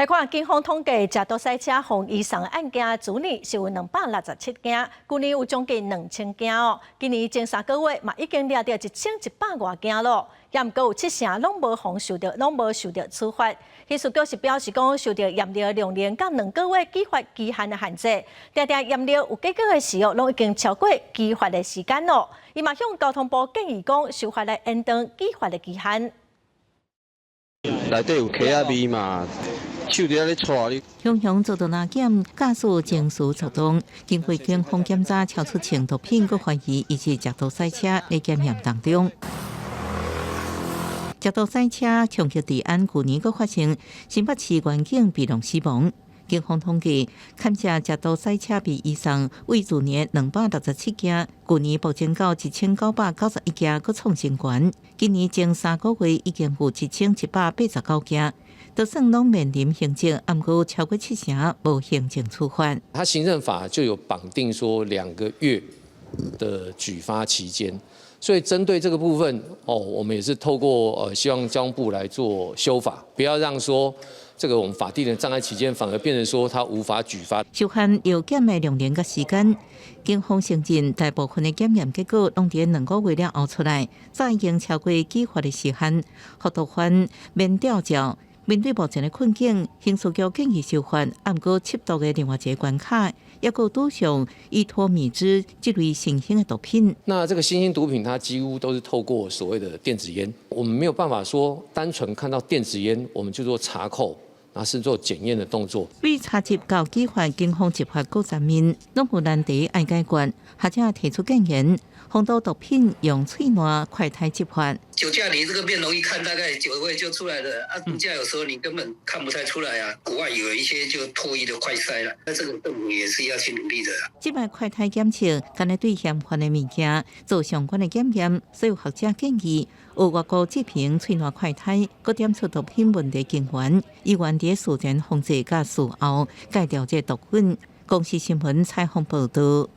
來看警方統計，食毒賽車予移送案件，去年是有267件，舊年有將近2000件哦。今年前3個月嘛已經掠著1100外件囉，也毋過有七成攏無予受著，攏無受著處罰。刑事局是表示講，受著驗尿兩年佮2個月舉發期限的限制，定定驗尿有結果的時候，攏已經超過舉發的時間囉。伊嘛向交通部建議講，修法來延長舉發的期限。內底有溪仔味嘛，手佇遐咧搓你。雄雄做毒拿檢，駕駛情緒躁動，經過警方檢查，超出稱毒品，閣懷疑伊是食毒賽車咧檢驗當中。食毒賽車衝擊治安，舊年閣發生新北市員警被弄死亡。警方統計，勘查食毒賽車被移送，為去年267件，舊年暴增到1991件，閣創新高。今年前3個月已經有1189件，都算攏面臨刑責，毋過超過七成無行政處罰。他行政法就有綁定說2個月的舉發期間，所以針對這個部分，哦，我們也是透過希望交通部來做修法，不要讓說這個我們法定的障礙期間反而變成說他無法舉發。修限藥檢的量刑佮時間，警方承認大部分的檢驗結果攏佇2個月了後出來，早已經超過舉發的時限，予毒販免吊照。面對目前的困境，刑事局建議修法，毋過緝毒的另外一個關卡，抑閣拄上依托咪酯這類新興的毒品。那這個新興毒品，它幾乎都是透過所謂的電子菸，我們沒有辦法說單純看到電子菸，我們就做查扣，那是做檢驗的動作。為查緝到舉發，警方執法閣全面，攏有難題愛解決。學者提出建議，防堵毒品用喙瀾快篩執法。酒駕你這個面容一看，大概酒味就出來了啊！毒駕有時候你根本看不太出來啊。國外有一些就唾液的快篩啦，那這個政府也是要去努力的。這擺快篩檢測，敢若對嫌犯的物件做相關的檢驗，所以有學者建議，有外國這爿喙瀾快篩，閣檢出毒品問題根源，以原佇事前防治佮事後戒掉這毒品。公視新聞採訪報導。